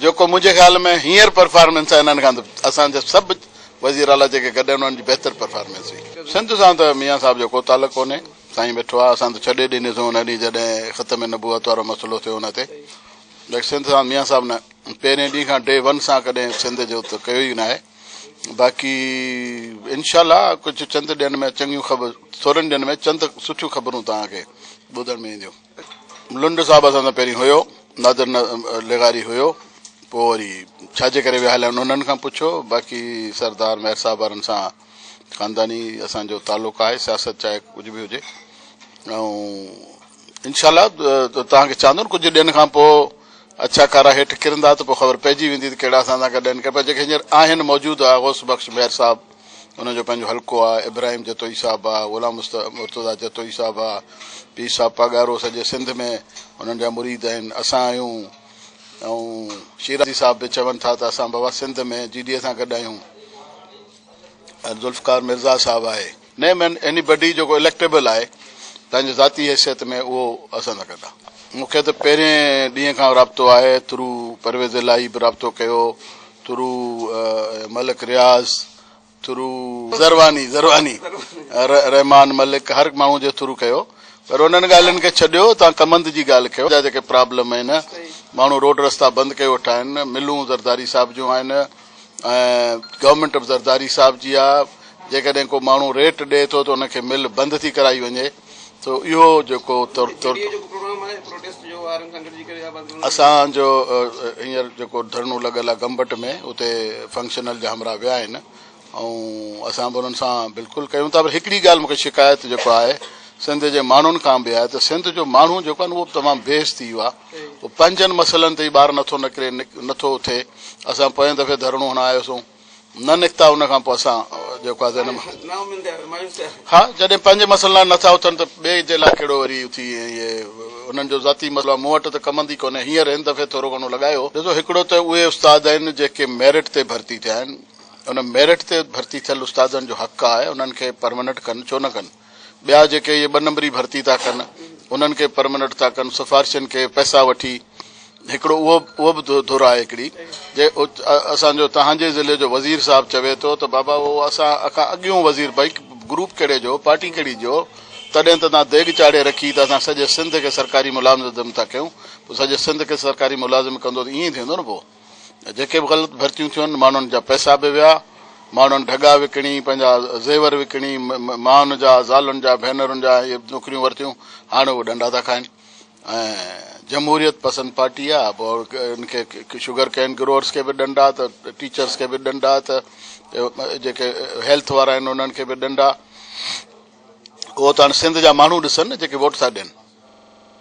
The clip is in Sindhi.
جيڪو منهنجي خيال ۾ هينئر پرفارمنس آهي انهن کان ته اسان جا سڀ وزير اعليٰ جيڪي گڏ آهن انهن جي بهتر پرفارمنس هئي. سنڌ سان ته ميان صاحب جو ڪو تعلق ڪونهي، سائين ويٺو آهي، اسان ته ڇڏي ڏنيسون ان ڏينهن جڏهن ختم نبوت وارو مسئلو ٿيو ان تي، باقي سنڌ سان ميان صاحب نه پهرين ڏينهن کان ڊي ون سان ڪڏهن سنڌ جو ته ڪيو ئي ناهي، باقي انشاء الله ڪجهه چند ڏينهن ۾ چڱيون خبر ٿورن ڏينهن ۾ چند سٺيون خبرون توهان کي ٻڌڻ ۾ اينديون. لنڊ صاحب اسان سان پهرين هيو، نادر لغاري هيو، پوء وري ڇا جي ڪري ويا هليا آهن انهن کان پڇو، باقي سردار مهر صاحب وارن سان خانداني اسان جو تعلق آهي، سياست چاهي ڪجهه به هجي ۽ انشاء الله توهان کي چوان ٿو نه ڪجهه ڏينهن کان پوء اڇا ڪارا هيٺ ڪرندا ته پوء خبر پئجي ويندي ته ڪهڙا اسان سان گڏ آهن، پر جيڪي هينئر آهن موجود آهي غوث بخش مهر صاحب ان جو پنهنجو حلقو آ، ابراهيم جتوئي صاحب آ، غلام مرتضيٰ جتوئي صاحب آ، پير صاحب پاڳارو سڄي سنڌ ۾ انهن جا مريد آهن، اسان آهيون ۽ شيرازي صاحب به چون ٿا ته اسان بابا سنڌ ۾ جي ڊي اي سان گڏ آهيون ۽ ذوالفقار مرزا صاحب آهي. نيم ايني بڊي جيڪو اليڪٽيبل آهي پنهنجي ذاتي حيثيت ۾ اهو اسان سان گڏ آ. مون کي ته پهرين ڏينهن کان رابطو آهي ٿرو پرويز الاهي به رابطو ڪيو ٿرو ملڪ رياض ٿرو زرواني زرواني رحمان ملڪ هر ماڻهو جي ٿرو ڪيو پر انهن ڳالهين کي ڇڏيو تان ڪمند جي ڳالهه ڪيو جا جيڪي پرابلم آهن ماڻهو روڊ رستا بند ڪيو ويٺا آهن ملون زرداري صاحب جون آهن ۽ گورنمينٽ به زرداري صاحب جي آهي جيڪڏهن ڪو ماڻهو ريٽ ڏئي ٿو ته ان کي مل بند ٿي ڪرائي وڃي ته اهو جيڪو اسان جو هينئر جيڪو ڌرڻو لڳل آهي گمبٽ ۾ اتي فنڪشنل جا همراهه ويا آهن ۽ اسان به انهن سان بلڪل ڪيون ٿا پر هڪڙي ڳالهه مونکي شڪايت جيڪو آهي سنڌ جي ماڻهن کان به آهي ته سنڌ جو ماڻهو جيڪو آهي اهو به تمام بي حس ٿي ويو آهي اهو پنهنجن مسئلن تي ئي ٻاهر نٿو نڪري نٿو اٿي اسان پوئين دفعي ڌرڻو هڻايوسون نه نڪتا ان کان پوء اسان جيڪو آهي ها جڏهن پنهنجي مسئلن لاء نٿا اٿن ته ٻئي جي لاء ڪهڙو وري اٿي اهي انهن جو ذاتي مسئلو آهي مون وٽ ته ڪمند ئي ڪونهي هينئر هن دفعي ٿورو گهڻو لڳايو ڏسو هڪڙو ته اهي استاد آهن جيڪي ميرٽ تي ڀرتي ٿيا آهن ان ميرٽ تي ڀرتي ٿيل استادن جو حق آهي انهن کي پرمننٽ ڪن ڇو نه ڪن ٻيا جيڪي اهي ٻه نمبري ڀرتي ٿا ڪن انهن کي پرمننٽ ٿا ڪن سفارشين کي پئسا وٺي هڪڙو اهو اهو به ڌر آهي هڪڙي جي اسان جو تهان جي ضلعي جو وزير صاحب چوي ٿو ته بابا اهو اسان کان اڳيون وزير ڀائي گروپ ڪهڙي جو پارٽي ڪهڙي جو تڏهن ته تهان ديڳ چاڙهي رکي ته اسان سڄي سنڌ کي سرڪاري ملازم ٿا ڪيون پوء سڄي سنڌ کي سرڪاري ملازم ڪندو ته ائين ئي ٿيندو نه پوء جيڪي به غلط ڀرتيون ٿيون آهن ماڻهن جا پئسا به ويا، ماڻهن ڍڳا وڪڻي پنهنجا زيور وڪڻي مائن جا زالن جا ڀينرن جا اهي نوڪريون ورتيون هاڻي اهي ڏنڊا ٿا کائن ۽ جمهوريت پسند پارٽي آهي پوء ان کي شگر ڪين گروئرس کي به ڏنڊا ته ٽيچرس کي به ڏنڊا ته جيڪي هيلٿ وارا آهن انهن کي به ڏنڊا اهو ته هاڻي سنڌ جا ماڻهو ڏسن نه جيڪي ووٽ ٿا ڏين.